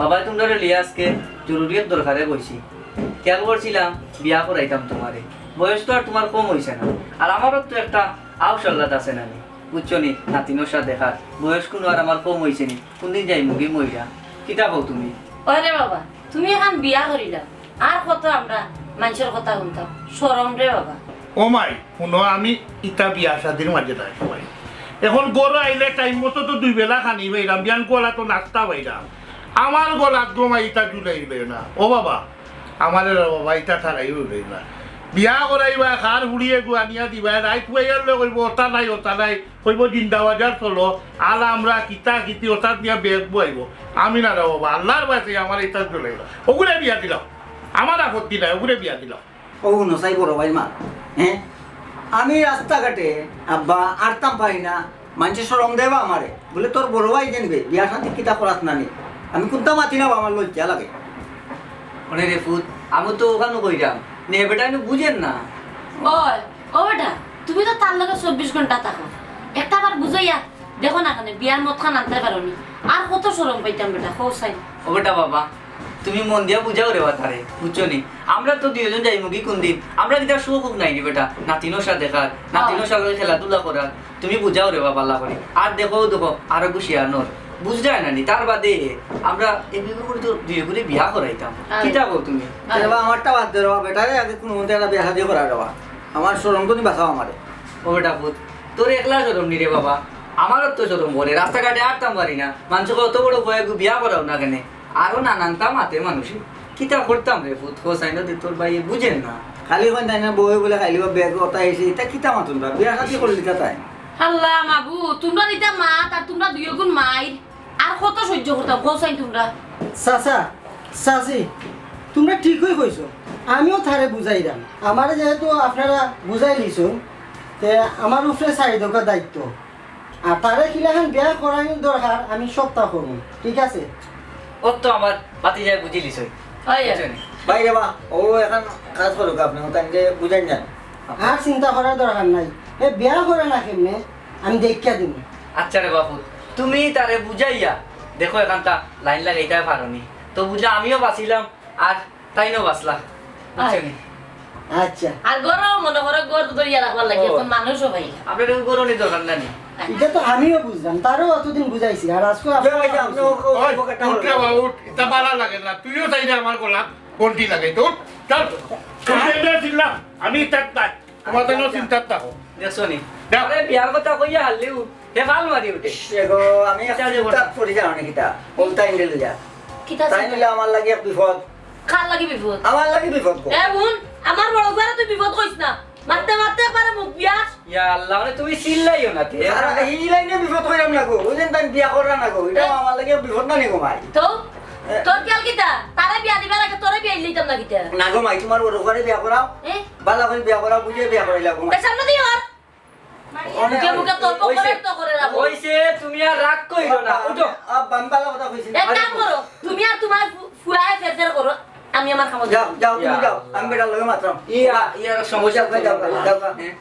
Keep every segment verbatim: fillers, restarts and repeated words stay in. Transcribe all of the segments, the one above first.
বাবা, তুমরারে লইয়া আজকে জরুরি এক দরকারে বইছি। খেয়াল করছিলাম বিয়া করাইতাম তুমারে। বয়স তো আর তুমার কম অইছে না, আর আমারও তো একটা আউশ আল্লাদ আছে না নি, বুঝছো নি? নাতিনর সাথে দেখার বয়স কুনু আর আমার কম অইছে নি, কুনদিন যাইমুগি মইরা। কিতা কও তুমি? ওরে বাবা, তুমি এখান বিয়া করিলাও, আর কত আমরা মানষর কথা হুনতাম, শরম রে বাবা। ও মাই, হুনো, আমি ইতা বিয়া শাদির মাঝে নাই মাই। এখন ঘরো আইলে টাইম মতো তো দুই বেলা খানি পাইরাম, বিয়ান কলা তো নাস্তা পাইরাম। আমার গলাত গো মাই ইতা ঝুলাই উলাই না। ও বাবা, আমারে রে বাবা, ইতা ঠারাই উলাই না। বিয়া করাইবা, খার ফুড়িয়ে গু আনিয়া দিবা, রাইত পুয়াইয়ার লগে কইবো, "ওটা নাই, ওটা নাই।" কইবো, "জিন্দাবাজার চলো, আলা আমরা কিতা কিতি ওটার দিয়া বেগ বইবো।" আমি না রে বাবা, আল্লার বাসে আমার ইতা ঝুলাই না। ওগুরে বিয়া দিলাম, আমার আপত্তি নাই, ওগুরে বিয়া দিলাম। ও হুনো চাই বড় ভাইর মা, হ্যাঁ, আমি রাস্তাঘাটে আব্বা আরতাম পারি না, মানষে শরম দেবা আমারে, বুলে, "তোর বড় ভাই জানবে, বিয়া শাদি কিতা করাস না নি?" আমি কুনতা মাতি না বা, আমার লজ্জা লাগে। ওরে রে ফুত, আমি তো ওখানে কইরাম, নে বেটা, আমি বুঝেন না। ওই, ও বেটা, তুমি তো তার লগে চব্বিশ ঘন্টা থাকো, একটা বার বুঝাইয়া দেখো না কেনে, বিয়ার মদ খান আনতে পারো নি। আর কত শরম পাইতাম বেটা, কও চাই। ও বেটা বাবা, তুমি মন দিয়া বুঝাও রে বা তারে, বুঝছো নি? আমরা তো দুইজন যাইমুগি কুনদিন, আমরা কিতা শখ হোক নাই নি বেটা, নাতিনর সাথে দেখার, নাতিনর সাথে খেলাধুলা করার। তুমি বুঝাও রে বাবা, আল্লাহ করি। আর দেখো, দেখো, আরো গুছিয়া নর, বুঝ যায় না নি? তার বাদে আমরা এ বিয়ে করে তো দুই করে বিয়া করাইতাম। আরে। কিতা কও তুমি? আরে বা, আমারটা বাদ দে রে বা, বেটারে আগে কুনু মতে একটা বিয়া শাদি করা রে বা। আমার শরম তো নি বাঁচাও আমারে। ও বেটা পুত, তোর একলা শরম নি রে বাবা, আমারও তো শরম করে, রাস্তাঘাটে আরতাম পারি না। মানষে কয়, "অত বড় বয়ে গু বিয়া করাও না কেনে?" আরো নানানতা মাতে মানষে। কিতা করতাম রে পুত, হোসাইন দে তোর ভাইয়ে বুঝেন না। খালি কইন তাই না, বউয়ে বুলে খাইলি বা বেগ ওটা এসে, ইতা কিতা মাতুন বা? বিয়া শাদি করলি তা তাই? আল্লাহ মাবুদ, তুমরা ইতা মাত আর তুমরা দুইও গুণ মাইর। আর কত সহ্য করতাম, কও চাইন তুমরা? চাচা, চাচি, তুমরা ঠিকই কইছো। আমিও তারে বুঝাইরাম। আমারে যেহেতু আপনারা বুঝাই নিছইন, তে আমার উপরে চাই দেউক্কা দায়িত্ব। আর তারে কিলাখান বিয়া করানির দরকার, আমি সবটা করমু। ঠিক আছে? অত তো আমার ভাতিজায় বুঝি লিছইন। অয়। বুঝছো নি? ভাই রে বা, ও এখন কাজ করুক আপনে, ও তাইনরে বুঝাইন যান। আর চিন্তা করার দরকার নাই। এ বিয়া করে না কেমনে? আমি দেখিয়া দিমু। আচ্ছা রে বাপু, তুমি তারে বুঝাইয়া দেখো, এখানতা লাইন লাগাইতা পারো নি। তো বুঝলে আমিও বাঁচিলাম, আর তাইনও বাঁচলা। বুঝছো নি? আচ্ছা। আর ঘরও মনে করো, ঘর তো ধরিয়া রাখবার লাগি, ও। এখন মানুষও পাই। আপনার ওই ঘরও নি দরকার না নি? ইটা তো আমিও বুঝলাম, তারেও অতদিন বুঝাইছি, আর আজকে আপনারা যাও, যাও, আপনি ও, ও, ওই, ও, উঠ রে বাবা, উঠ। ইটা ভালা লাগে না, তুইও তাইলে আমার গলাত ঘন্টি লাগাইতে, উঠ, চল। তোর চিন্তা ছিল, আমি তার তাই। তোমার জন্য চিন্তাত থাকো। দেখছো নি? দেখ। আরে, বিয়ার কথা কইয়া হারলিও, হে ফাল মারি উঠে। এগো, আমি এক চিন্তাত পড়ি যাও নি কিতা? বলতা ইন্ডে লইয়া। কিতা তাই চিন্তা? নিলে আমার লাগি এক বিপদ। কার লাগি বিপদ? আমার লাগি বিপদ গো। এ বোন, আমার বড় ভাইরে তুই বিপদ কইস না। মারতে মারতে একবারে মুখ বিয়াস। ইয়া আল্লাহ, মানে তুমি চিল্লাইও না তে। আর এই লাইনে বিপদ কইরাম না গো। ওই দিন তাই বিয়া কররা না গো। ইটা এ? আমার লাগি এক বিপদ না নি গো মাই। তো? এ? তোর খেয়াল কিতা? তারে বিয়া দিবার আগে তোরে বিয়া দিতাম না কিতা? না গো মাই, তোমার বড় ভাইরে বিয়া করাও। এ? বালা করি বিয়া করা, বুঝে বিয়া করাইলা গো। তে সামনে দিয়ে আর। অনেক মুখে মুখে তর্ক করে, অইছে। তো করে রাখো। অইছে, তুমি আর রাগ কইরো না, উঠো। আব্বা, আমি বালা কথা কইছি। এক কাম করো, তুমি আর তোমার ফু-, ফুয়ায় ফের ফের করো, আমি আমার কামো যাও, যাও, তুমি ইয়া যাও, আল্লাহ। আমি বেটার লগে মাতরাম। ইয়া, ইয়ার সমস্যা যাও, যাও, যাও, যাও। হ্যাঁ?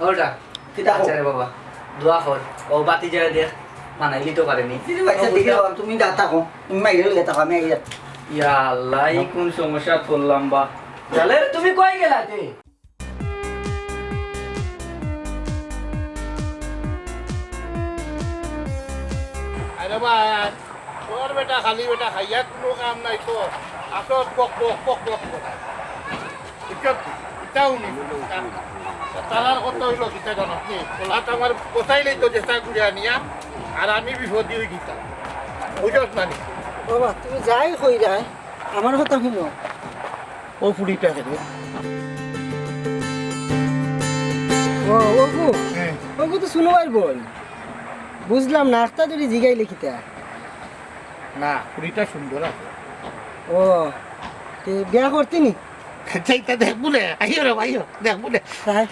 ওটা। কিতা আচ্ছা কও? রে বাবা, দোয়া কর। ও বাতি যায় দেখ, মানাইলি তো পারেনি। দিদি ভাই, আচ্ছা, দেখি বাবা, তুমি যা থাকো, তুমি মাইরে লইয়া থাকো, আমি আইয়া। ইয়া আল্লাহ, এই কোন সমস্যা করলাম বা? তাহলে তুমি কই গেলা তে? আরে ভাই, তোর বেটা খালি বেটা খাইয়া কোনো কাম নাই তো। আসো, বক, বক, বক, বক, বক। বুঝছো? ইটাও নি। তারার কথা হইল কিতা জানো নি? ওলা তো আমার কোথায় নেই তো চেষ্টা করে আনিয়া, আর আমি বিপদে হয়ে দিতাম। বুঝছ না নি? বাবা, তুমি যাই কই যায়, আমার কথা শুনো। ও ফুড়িটা রে। ও, ওগু? হ্যাঁ। ওগু তো শুনো আর বল। বুঝলাম না, আস্তা ধরে জিগাইলে কিতা? না, ফুড়িটা সুন্দর আছে। ও, তে বিয়া করতে নি? আচ্ছা, ইটা দেখবো রে, আইও রে, আইও, দেখবো রে। তাই?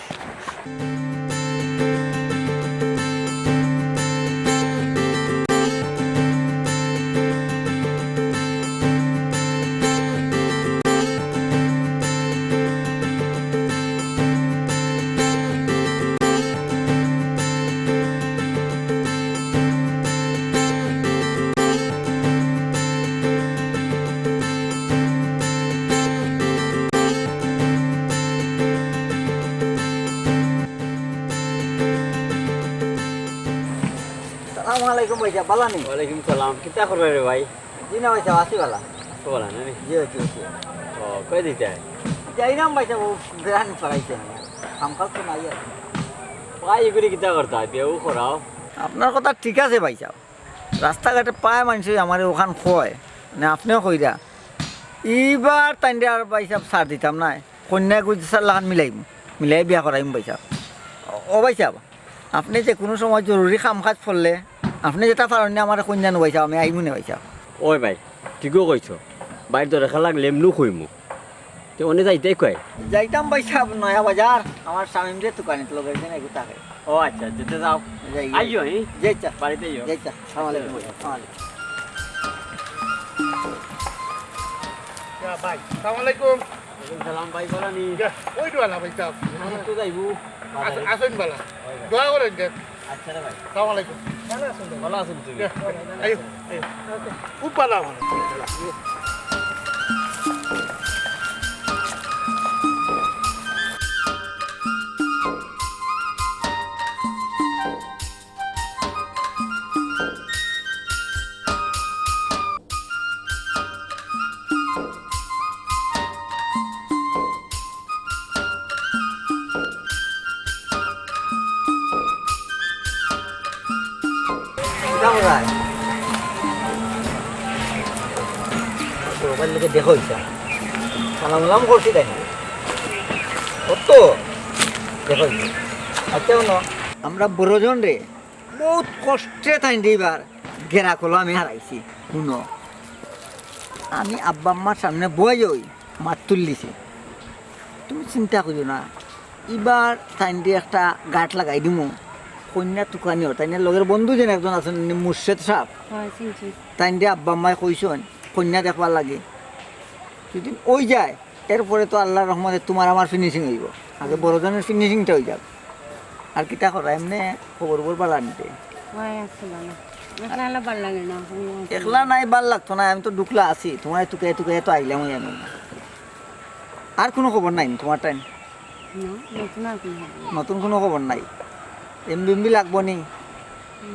ভাইসাব, বালা নি? ওয়ালাইকুম সালাম। কিতা কররে রে ভাই? জি না ভাইসাব, আছি বালা। আছো বালা না নি? জি, জি, জি। ও, কই দিতে? যাইরাম ভাইসাব, ও বেড়ানি পাড়াইছে না। কামকাজ তো নাই আর। ভাই, এগুলি কিতা করতা? বিয়াও করাও। আপনার কথা ঠিক আছে ভাইসাব। রাস্তাঘাটে প্রায় মানষে আমারে অখান কয়, মানে আপনেও কইরা। ইবার তাইনরে আর ভাইসাব ছাড় দিতাম নায়। কইন্যা গুজরার লাখান মিলাইমু, মিলাই বিয়া করাইমু ভাইসাব। ও, ও ভাইসাব, আপনে যেকুনু সময় জরুরি কাম কাজ পড়লে, আপনে যেটা পারইন না আমারে কইন্যা নু ভাইসাব, আমি আইমু নে ভাইসাব। ওই ভাই, ঠিকউ কইছো। ভাইর দরকার লাগলে এমনেউ কইমু। তে অনে যাইতে কই? যাইতাম ভাইসাব নয়া বাজার, আমার শামিমরে তুকানিত লগে একজন এগু থাকে। ও আচ্ছা, যেতে যাও। যাই, যাই। আইও, ই? যাই চা। বাড়িতে আইও। যাই চা। সালাম আলাইকুম ভাইসাব। সালাম আলাইকুম। ইয়া ভাই, সালাম আলাইকুম। ওয়ালাইকুম সালাম ভাই, বালা নি? ইয়া, ওই তো বালা ভাইসাব। না, একটু যাইবো। আস-, আসুন বালা। দোয়া করেন যে। আচ্ছা রে ভাই। সালাম আলাইকুম। বালা আছইন ভাই? বালা আছইন তুমি? ইয়া, আইও, আইও। খুব বালা আমার। কিতা করায়? বড় ভাইর লগে দেখা অইছে। সালাম আলাম করছি তাইন। কত? দেখা অইছে। আচ্ছা, হুনো, আমরা বড়জনরে বউত কষ্টে তাইনরে ইবার গেরা কলমে হারাইছি। হুনো, আমি আব্বা আম্মার সামনে বইয়া অই মাত তুলিলিছি। তুমি চিন্তা করিও না, ইবার তাইনরে একটা গাট লাগাই দিমু। কইন্যা তুকানিও, তাইনর লগর বন্ধু যেন একজন আছইন, মুর্শেদ সাব। হয়, চিনছি। তাইনরে আব্বা আম্মায় কইছইন, কইন্যা দেখবার লাগি। যদি অই যায়, এরপরে তো আল্লার রহমতে তুমার আমার finishing অইবো। আগে বড়জনর finishing টা অই যাক। আর কিতা করা, এমনে খবর খবর বালা নিতে। হয়, আছে বালা। একলা একলা বালা লাগে না। একলা নাই, বালা লাগতো না, আমি তো ঢুকলা আছি। তুমারে তুকাইয়া তুকাইয়া তো আইলাম অই আমি। আর কুনু খবর নাই নি তুমার টাইম? না, নতুন আর কুনু খবর নাই। নতুন কুনু খবর নাই? এমবি এমবি লাগবো নি?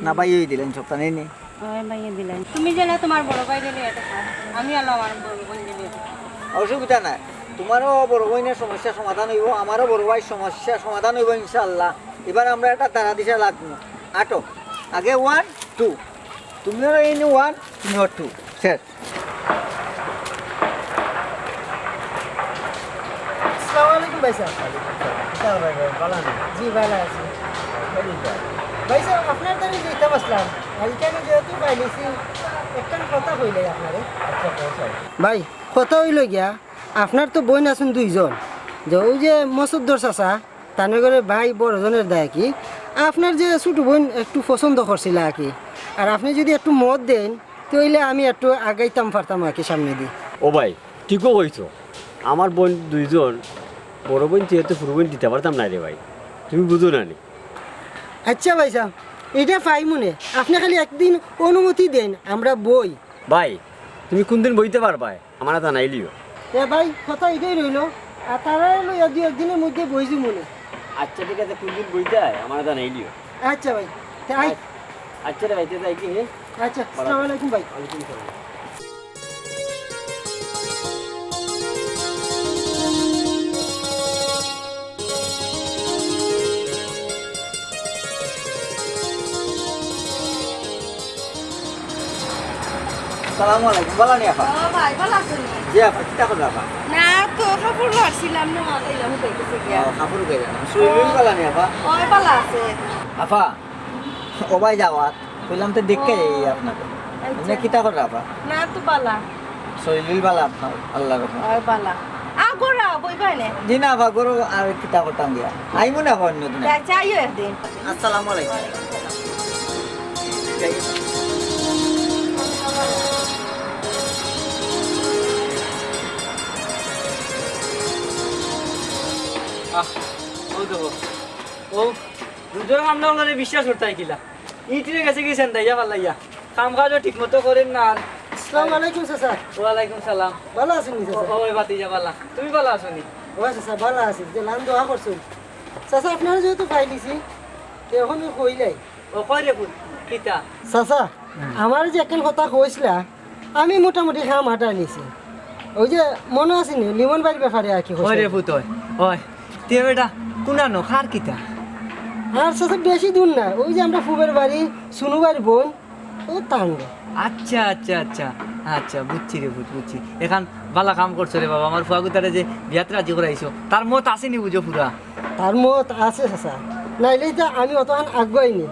না, ভাই, ওই দিলেন সপ্তাহ নেই নি। ওই ভাইয়ে দিলেন। তুমি গেলে তুমার বড় ভাইরে লইয়া থাকো, আমি আলো আমার বড় বোনরে লইয়া থাকো। অসুবিধা নাই, তুমারও বড় বইনর সমস্যা সমাধান অইবো, আমারও বড় ভাইর সমস্যা সমাধান অইবো ইনশাআল্লাহ। ইবার আমরা একটা ধারা দিশা লাগবো। আটো, আগে one, two, তুমিও in one, তুমিও two, শেষ। আসসালামু আলাইকুম ভাইসাব। কিতা ভাই, ভাই, বালা নি? জি, বালা আছি। কই যাইতা? ভাইসাব, আপনার দ্বারে যাইতাম আছলাম। আর ইখানো যেহেতু পাইলিছি, একখান কথা কইলাই আপনারে। আচ্ছা, কও, কও। ভাই, কথা অইলো গিয়া, আপনার তো বইন আছইন দুইজন। যে ওই যে মসুদ্দর চাচা, তান ঘরর ভাই বড়জনর দায় কি, আপনার যে ছুটু বইন একটু পছন্দ করছিলা আর কি। আর আপনে যদি একটু মত দেইন, তে অইলে আমি একটু আগাইতাম পারতাম আর কি সামনেদি। ও ভাই, ঠিকউ কইছো। আমার বইন দুইজন, বড় বইন থুইয়া তো হুরু বইন দিতা পারতাম নায় রে ভাই, তুমি বুঝো না নি? আচ্ছা ভাইসাব, ইটা পাইমুনে, আপনে খালি একদিন অনুমতি দেইন, আমরা বই। ভাই, তুমি কুনদিন বইতা পারবায়? আমারে জানাইলিও। এ ভাই, কথা ইটাউ রইলো। আর তারারে লইয়া দুই একদিনর মধ্যে বই যিমুনে। আচ্ছা, ঠিক আছে, কুনদিন বইতায়? আমারে জানাইলিও। আচ্ছা ভাই, তে আই। আচ্ছা রে ভাই, তে যাই কি, হে? আচ্ছা, আসসালামু আলাইকুম ভাই। ওয়ালাইকুম সালাম। আসসালামু আলাইকুম, বালা নি আফা? ও ভাই, বালা আছইন নি? জি আফা, কিতা কররা আফা? না তো, কাপড় লওয়ার ছিলাম না, অইলাম কইতেছি গিয়া। ও, কাপড় কইরা না, শরীর বালা নি আফা? ওই বালা আছে। আফা, ও ভাই যাওয়াত, কইলাম তো দেখতে যাই আপনাকে। আচ্ছা। এমনি কিতা কররা আফা? না তো বালা। শরীর বালা আপনার, আল্লাহর রহমত। ওই বালা। আ, ঘরো আও, বইবায় নে। জি না, আফা, ঘরো আর কিতা করতাম গিয়া। আইমু না আফা অন্য দিন। আচ্ছা, আইও একদিন। আসসালামু আলাইকুম। আহ, ও দেখো, ও দুজন আমরা ওনারে বিশ্বাস করতায় কিলা? ইটিরে গেছে কি সেন্দাইয়া ফালাইয়া। কাম কাজও ঠিক মতো করের না আর। আসসালামু আলাইকুম চাচা। ওয়ালাইকুম সালাম। বালা আছইন নি চাচা? ও, ওই ভাতিজা বালা। তুমি বালা আছো নি? ও চাচা, বালা আছি। যে লান দোয়া করছইন। চাচা, আপনারে যেহেতু পাইলিছি, তে অখন কইলাই। ও, কই রে পুত? কিতা? চাচা, আমার যে একখান কথা কইছিলা, আমি মোটামুটি কাম হাতাই নিছি। ওই যে মনো আছে নি, লিমন ভাইর ব্যাপারে আর কি কইছিলা। অয় রে পুত, অয়, অয়। তে বেটা, কুনানো, কার কিতা? আর চাচা বেশি দূর না, ওই যে আমরার ফুফুর বাড়ি, সুনু ভাইর বইন, ও তান। আচ্ছা, আচ্ছা, আচ্ছা, আচ্ছা, বুঝছি রে পুত, বুঝছি। এখান বালা কাম করছো রে বাবা, আমার ফুয়াগুতারে যে বিয়াত রাজি করাইছো, তার মত আছে নি বুঝো পুরা? তার মত আছে চাচা, নাইলে তো আমি অতখান আগুয়াই নি।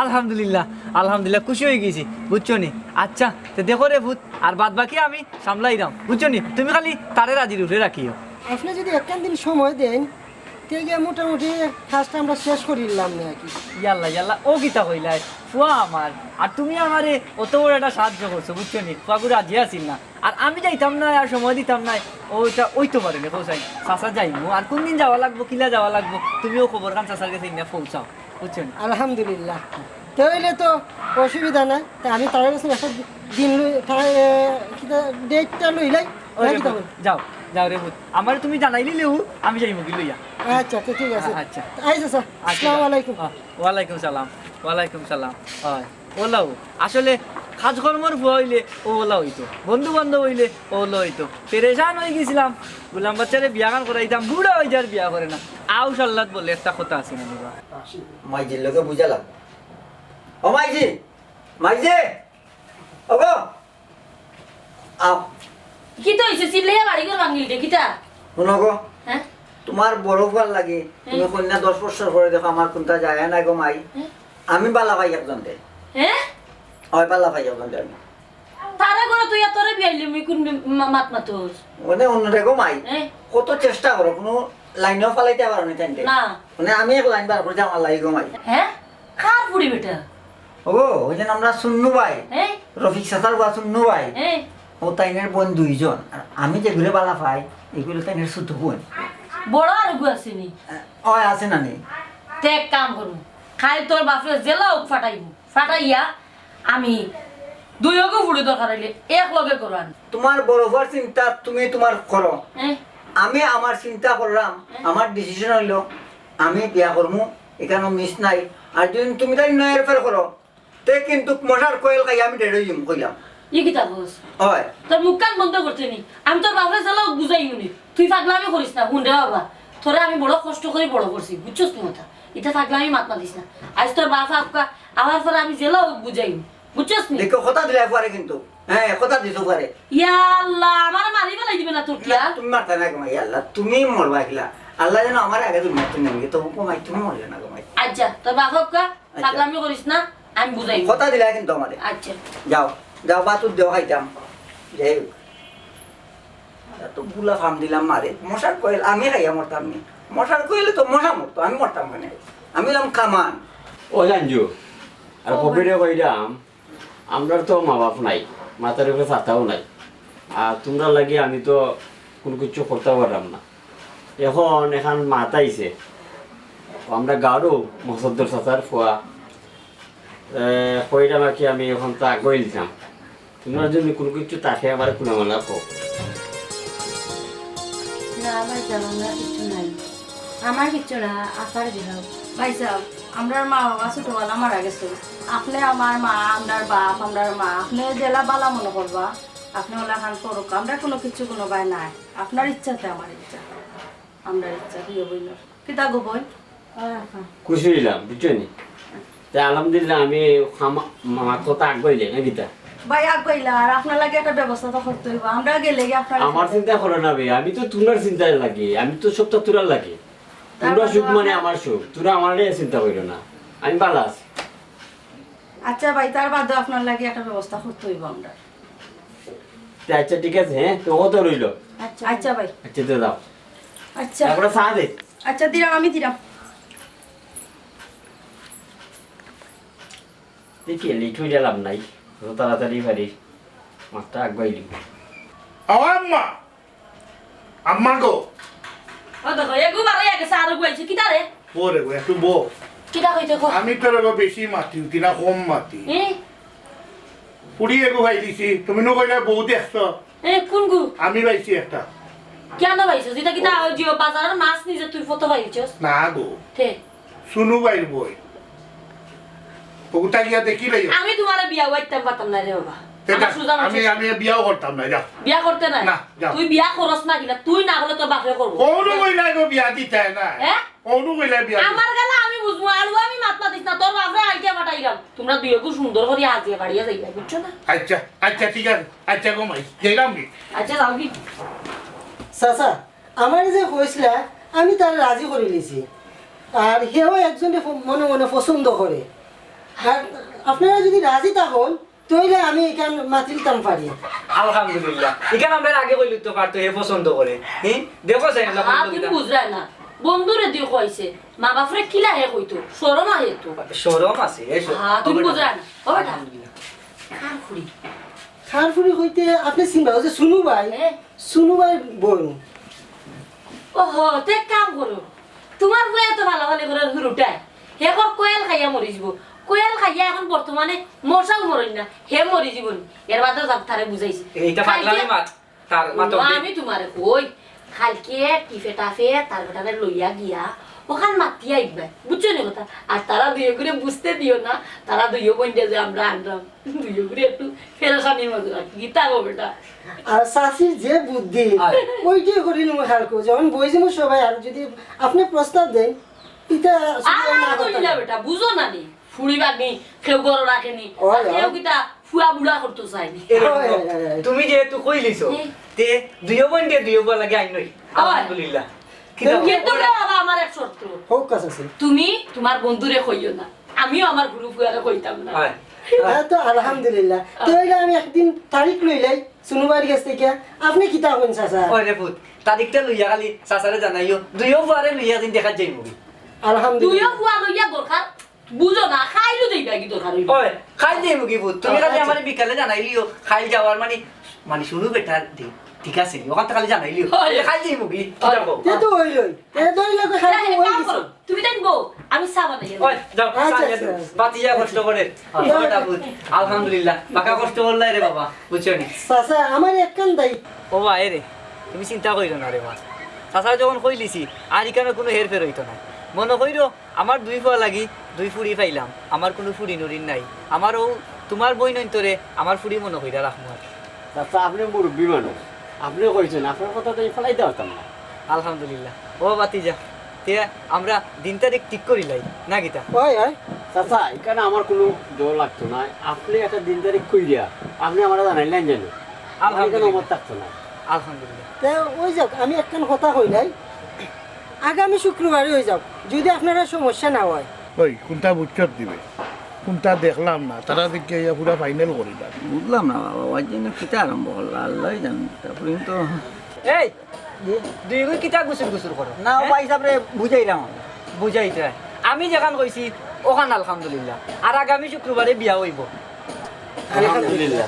আলহামদুলিল্লাহ, আলহামদুলিল্লাহ, খুশি অই গেছি, বুঝছো নি? আচ্ছা, তে দেখো রে পুত, আর বাদ বাকি আমি সামলাইরাম, বুঝছো নি? তুমি খালি তারে রাজির উপরে রাখিও। আপনে যদি একখান দিন সময় দেইন, তে গিয়া মোটামুটি কাজটা আমরা শেষ করিলাম নে আর কি। ইয়াল্লা, ইয়াল্লা, ও কিতা কইলায়? ফুয়া আমার, আর তুমি আমারে অত বড় একটা সাহায্য করছো, বুঝছো নি? ফুয়াগু রাজি আছিল না, আর আমি যাইতাম না, আর সময় দিতাম না, ওইটা অইতো পারে না, কও চাই। চাচা যাইমু, আর কোন দিন যাওয়া লাগবো, কিলা যাওয়া লাগবো, তুমিও খবর খান চাচার গেছে ইন্না পৌঁছাও, বুঝছো নি? আলহামদুলিল্লাহ, তে অইলে তো অসুবিধা নাই। তে আমি তার কাছে একটা দিন লই, তার, এ, কিতা, ডেটটা লইলাই, ওই না রে কিতা পুত, বল? যাও, যাও রে পুত। আমারে তুমি জানাইলিলেউ আমি যাইমু গি লইয়া। আচ্ছা, তো ঠিক আছে। আ-, আচ্ছা। আচ্ছা, আচ্ছা। আচ্ছা, আসসালামু যাও। আলাইকুম। আ, ওয়ালাইকুম সালাম, ওয়ালাইকুম সালাম। অয়, অলাউ। আসলে কাজকর্মর ফুয়া অইলে অউ অলা অইতো, বন্ধু বান্ধব অইলে অউ অলা অইতো। পেরেশান অই গেছিলাম, গোলাম বাচ্চারে বিয়া খান করাইতাম, বুড়া অই যার বিয়া করে না। আউশ আল্লাত বলে একটা কথা আছে না বাবা? মাইজির লগে বুঝালাম। ও মাইজি, মাইজি, ওগো, আও। কিতা অইছে? চিল্লাইয়া বাড়ি ঘর ভাঙিল দে, কিতা? হুনো গো, হ্যাঁ? তুমার বড় ফুয়ার লাগি, তুমি হ্যাঁ। কইন্যা দশ বছর পরে দেখো, আমার কুনতা যায় না গো মাই। হ্যাঁ? আমি বালা পাই একজনরে। হ্যাঁ? অয়, বালা পাই একজনরে আমি। তারে ঘরো তুই আর তোরে বিয়াইলি, মুই কুন মা-, মাত মাতোস? মানে অন্যরে গো মাই। হ্যাঁ? কত চেষ্টা করো, কুনু লাইনও ফালাইতা পারো নি তাইনরে। না। মানে আমি এক লাইন বার করি আমার লাগি গো মাই। হ্যাঁ? কার ফুড়ি বেটা? ওগো, ওই যে আমরার সুন্নু ভাই, হ্যাঁ? রফিক চাচার ফুয়া সুন্নু ভাই, হ্যাঁ। ও তাইনর বইন দুইজন। আর আমি যেগুরে বালা পাই, এগুরে তাইনর ছুটু বইন। বড় আরগু আছে নি? অয়, আছে না নি? তে এক কাম করমু, কাইল তোর বাপরে যেলা অউক ফাটাইমু, ফাটাইয়া আমি দুইওগু ফুড়ি দরকার অইলে এক লগে ঘরো আনমু। তুমার বড় ফুয়ার চিন্তা তুমি তুমার করো, হ্যাঁ। আমি আমার চিন্তা করলাম, হ্যাঁ। আমার decision অইলো আমি বিয়া করমু, ইখানো miss নাই। আর যদি তুমি তাইন নয় এরফের করো, তে কিন্তু মশার কয়েল খাইয়া আমি dead অই যাইমু, কইলাম। ই কিতা কস? অয়। তোর মুখখান বন্ধ করতে নি। আমি তোর বাপরে যেলা বুঝাইমু নি। তুই পাগলামি করিস না, হুন রে বাবা। তোরে আমি বড় কষ্ট করি বড় করছি, বুঝছস নি কথা? ইতা পাগলামি মাত মাতিস না। আইজ তোর বাপ আউক্কা, আওয়ার পরে আমি যেলা বুঝাইমু, বুঝছস নি? দেখো, কথা দিলায় ফুয়ারে কিন্তু। হ্যাঁ, কথা দিছো ফুয়ারে। ইয়া আল্লাহ, আমারে মারি ফালাই দিবে না তোর কিয়া? তুমি মারতা না গো মাই, আল্লাহ, তুমি মরবা কিলা? আল্লাহ যেন আমারে আগে দুনিয়াত নেন গি, তবু গো মাই, তুমি মরলে না গো মাই। আচ্ছা, তোর বাপ আউক্কা, আচ্ছা। পাগলামি করিস না, আমি বুঝাইমু। কথা দিলায় কিন্তু আমারে। আচ্ছা। যাও, যাও, বাতুর দেও খাইতাম। যাই হোক। এত বুলা ফাম দিলাম মারে। মশার কয়েল আমি খাইয়া মরতাম নি। মশার কয়েলে তো মশা মরতো, আমি মরতাম কেনে? আমি অইলাম কামান। ও জানজু, আর ও কবিরে কইরাম, আমরার তো মা বাপ নাই, মাথার উপরে ছাতাও নাই। আর তুমরার লাগি আমি তো কুনু কিচ্ছু করতাও পাররাম না। এখন এখান মাত আইছে, আমরা গারো মসদ্দর চাচার ফুয়া, এ, কইরাম আর কি, আমি এখন তো আগুয়াই দিতাম। তুমরার যদি কুনু কিচ্ছু থাকে, আমারে খুলামেলা কও। না ভাইজান, আমার কিচ্ছু নাই। আমার কিচ্ছু না, আপারে দিলাও। ভাইসাব, আমরার মা বাবা ছোটবেলা মারা গেছে। আপনে আমার মা, আমরার বাপ, আমরার মা, আপনে যেলা বালা মনো করবা, আপনে অলাখান করউক্কা। আমরার কুনু কিচ্ছু কুনু বায় নাই। আপনার ইচ্ছাতে আমার ইচ্ছা। আমরার ইচ্ছা, দুইও বইনর। কিতা গো বইন? খুশি অইলাম, বুঝছো নি? তে আলহামদুলিল্লাহ, আমি খামা-, মামার কথা আগুয়াইলে, না কিতা? ভাই, আগুয়াইলা, আর আপনার লাগি একটা ব্যবস্থা তো করতে অইবো। আমরা গেলে কি আপনার আমার চিন্তা করো না বে, আমি তো তুমরার চিন্তায় লাগি, আমি তো সবটা তুমরার লাগি। তার তুমরার মানে সুখ মানে আপনার আমার সুখ, তুমরা আমারে চিন্তা করিও না, আমি বালা আছি। আচ্ছা ভাই, তার বাদে আপনার লাগি একটা ব্যবস্থা করতে অইবো আমরা। তে আচ্ছা, ঠিক আছে, হ্যাঁ, তো অত রইলো। আচ্ছা। আচ্ছা ভাই। আচ্ছা, তো দাও। আচ্ছা। তারপরে চা দে। আচ্ছা, দিলাম, আমি দিলাম। দেখি, late অইলে লাভ নাই, যত তাড়াতাড়ি পারি মাতটা আগুয়াইলিমু। ও আম্মা! আম্মা গো! ও দেখো, এগু বারইয়া গেছে, আরগু আইছে, কিতা রে? বও রে গো, একটু বও। কিতা কইতে কও? আমি তোরে গো বেশি মাতি, তুই না কম মাতি। এ? ফুড়ি এগু পাইলিছি, তুমি নু কইলা বউ দেখছো? এ, কুনগু? আমি পাইছি একটা। কেনে পাইছস? ইতা কিতা, ওই যে বাজারর মাছ নি যে তুই ফটো পাইছস? না গো। তে? সুনু ভাইর বইন। ওটা গিয়া দেখিলাই। আমি তুমারে বিয়া অইতাম পারতাম না রে বাবা। তে আমার যা, সুজা আমি, মানসিক আমি বিয়াও করতাম না, যা। বিয়া করতে না? না, যা। তুই বিয়া করস না কিনা? তুই না করলে তোর বাপে করবো। কওনু কইলা গো বিয়া দিতে না? হ্যাঁ? কওনু কইলা বিয়া দিতে? আমার গেলা আমি বুঝমু, আর আমি মাত মাতিস না, তোর বাপরে আইতে পাঠাইলাম। তুমরা দুইওগু সুন্দর করি আজিয়া বাড়িয়া যাইবা, বুঝছো না? আচ্ছা, আচ্ছা, ঠিক আছে। আচ্ছা গো মাই, যাইলাম কি? আচ্ছা, যাও কি? চাচা, আমারে যে কইছলা, আমি তারে রাজি করিলিছি। আর হেও একজনরে প-, মনে মনে পছন্দ করে। আর আপনারা যুদি রাজি থাকইন, তাইলে আমি ইখান মাতিলিতাম পারি। আলহামদুলিল্লাহ। ইখান আমরারে আগে কইলে তো পারতো, হে পছন্দ করে। হি? দেখো চাই আমরা হ্যাঁ, পছন্দ তুমি কিতা। বুঝরায় না। বন্ধুরে দি কইছে। মা বাপরে কিলা হে কইতো? শরম আহে তো। শরম আছে, এই শরম। হ্যাঁ, তুমি বুঝরায় না। ও বেটা। আলহামদুলিল্লাহ। কার ফুড়ি? কার ফুড়ি কইতে আপনে চিনবা, ওই যে সুনু ভাই, হ্যাঁ। সুনু ভাই বইন। ওহো, তে এক কাম করো। তুমার ফুয়ায় তো ফালাফালি করার হুরুটায়। হে কর কয়েল খাইয়া মরি যিবো। কয়েল খাইয়া এখন বর্তমানে মশাও মরইন না। হে মরি যিবো নি। এর বাদেও যাক তারে বুঝাইছি। এইটা পাগলামি কালকে মাত, তার মাত না, অবধি। আমি তুমারে কই, কালকে টিফে টাফে তার বেটারে লইয়া গিয়া ওখান মাতিয়া আইবা। বুঝছো নি কথা? আর তারা দুইওগুরে বুঝতে দিও না, তারা দুইও বইন যে আমরা আনলাম। দুইওগুরে একটু পেরেশানির মাঝে রাখি, কিতা গো বেটা? আর চাচির যে বুদ্ধি, আয়। ওইটাই করি নিমু কালকে। যখন বই যিমু সবাই, আর যুদি আপনে প্রস্তাব দেন, ইটা আসলে আর না না করতে কইলা হয়। বেটা, বুঝো না নি? ফুড়ি বাগনি, কেউ ঘরো রাখে নি। ওই, আর কেউ ওই। কিতা ফুয়া বুড়া করতো চায় নি। এরকম। ওই, ওই, ওই, ওই। তুমি যেহেতু কইলিছো, হুম। তে দুইও বইন দিয়া দুইও ফুয়া লাগি আইন নই। ওই। আলহামদুলিল্লাহ। কিতা কিন্তু বলো? বাবা, আমার এক শর্ত। হোক, কাজ আছে। তুমি তুমার বন্ধুরে কইও না, আমিও আমার হুরু ফুয়ারে কইতাম না। হয়। হ্যাঁ, তো আলহামদুলিল্লাহ। তো অইলে আমি একদিন তারিখ লইলাই, সুনু ভাইর গেছ থাকি। আপনে কিতা কইন, চাচা? ওই রে পুত, তারিখটা লইয়া খালি চাচারে জানাইও। দুইও ফুয়ারে লইয়া একদিন দেখাত যাইমুগি। আলহামদুলিল্লাহ। দুইও ফুয়া লইয়া দরকার বুঝো না, খাইলও যাইবাগি দরকার অইলে। ওই, খাইল যাইমুগি পুত। তুমি খালি আচ্ছা। আমারে বিকালে জানাইলিও, খাইল যাওয়ার মানে, মানে সুনু বেটার দি-, ঠিক আছে নি? ওখান থাকি খালি জানাইলিও। ওই। খাইল যাইমুগি, কিতা কও? তে তো অইলই। তে তো অইলে তো খাইল তাইলে অই কাম গেছে। করো, তুমি তাই বউ, আমি চা বানাই আনি। ওই, যাও, আচ্ছা, চা নিয়ে আচ্ছা, যাও। আচ্ছা। বাতি যা কষ্ট করে। আচ্ছা। ওই না পুত, আলহামদুলিল্লাহ, বাকা কষ্ট করলাই রে বাবা, বুঝছো নি? চাচা, আমার একখান দায়িত্ব। ও বা, এ রে, তুমি চিন্তা করিও না রে বা। চাচা যখন কইলিছি, আর ইখানো কুনু হেরফের অইতো না। মনো করিও, আমার দুই ফুয়া লাগি দুই ফুড়ি পাইলাম, আমার কুনু ফুড়ি নুড়ি নাই। আমার অউ তুমার বইন অইন্তরে আমার ফুড়ি মনো করিয়া রাখমু আর। চাচা, আপনে মুরব্বি মানুষ, আপনে কইছইন, আপনার কথা তো আমি ফালাইতাম পারতাম না। আলহামদুলিল্লাহ। ও বাতিজা, তে আমরা দিন তারিখ ঠিক করিলাই, না কিতা? ওই, ওই। চাচা, ইখানো আমার কুনু জোর লাগতো না, আপনে একটা দিন তারিখ কইরা আপনে আমারে জানাইলাইন যেন। আলহামদুলিল্লাহ। আমার থাকতো না। আলহামদুলিল্লাহ। তে অই যাউক, আমি একখান কথা কইলাই, আগামী শুক্রবারে অই যাউক, যুদি আপনারার সমস্যা না অয়। ওই, কুনটা বুঝছত দিবে, কুনটা দেখলাম না, তারা দেখে ইয়া পুরা ফাইনাল করিলাম। বুঝলাম না বাবা, ওই জন্য কিতা আরম্ভ করলা, আল্লাহই জানে। তারপরে তো এই, দুইওগু কিতা গুসুর গুসুর করো? না, হ্যাঁ? ভাই সাহেবরে বুঝাইলাম আমি। বুঝাইতে হয়। আমি যেখান কইছি, ওখান আলহামদুলিল্লাহ। আর আগামী শুক্রবারে বিয়া অইবো। আলহামদুলিল্লাহ।